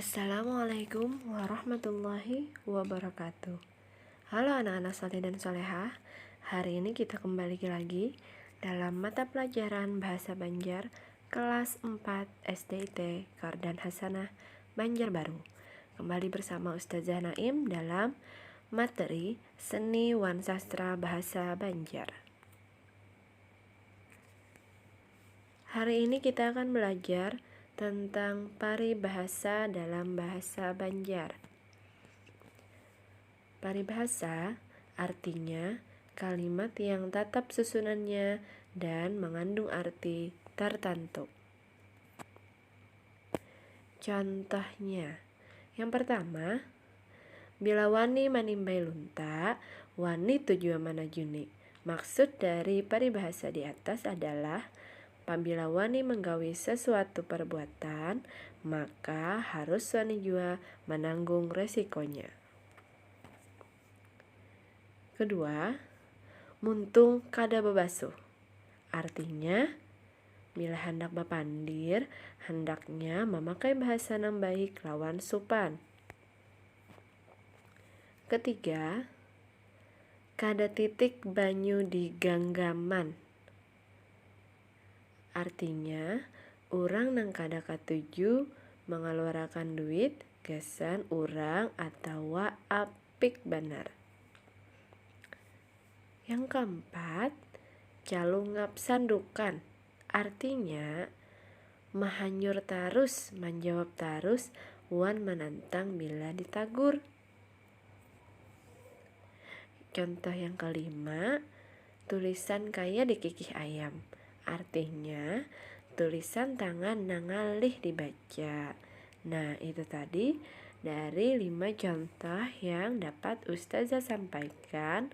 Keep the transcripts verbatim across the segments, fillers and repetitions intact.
Assalamualaikum warahmatullahi wabarakatuh. Halo anak-anak soleh dan solehah. Hari ini kita kembali lagi dalam mata pelajaran Bahasa Banjar kelas empat S D I T Kardan Hasanah, Banjarbaru. Kembali bersama Ustazah Naim dalam materi Seni wan Sastra Bahasa Banjar. Hari ini kita akan belajar tentang paribahasa dalam bahasa Banjar. Paribahasa artinya kalimat yang tatap susunannya dan mangandung arti tartantu. Contohnya, yang pertama, bila wani manimbai lunta, wani tu jua manajuni. Maksud dari paribahasa di atas adalah, pabila wani manggawi sasuatu parbuatan, maka harus wani jua mananggung resikonya. Kedua, muntung kada babasuh. Artinya, bila handak bapandir, handaknya mamakai bahasa nang baik lawan supan. Ketiga, kada titik banyu di ganggaman. Artinya, urang nang kada katuju mangaluarakan duit gasan urang atawa apik banar. Yang kaampat, calungap sandukan. Artinya, mahanyur tarus, manjawab tarus, wan manantang bila ditagur. Contoh yang kelima, tulisan kaya dikikih ayam. Artinya, tulisan tangan nang ngalih dibaca. Nah, itu tadi dari lima contoh yang dapat Ustazah sampaikan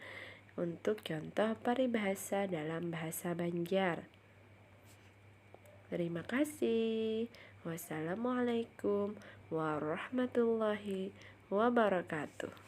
untuk contoh paribahasa dalam bahasa Banjar. Terima kasih. Wassalamualaikum warahmatullahi wabarakatuh.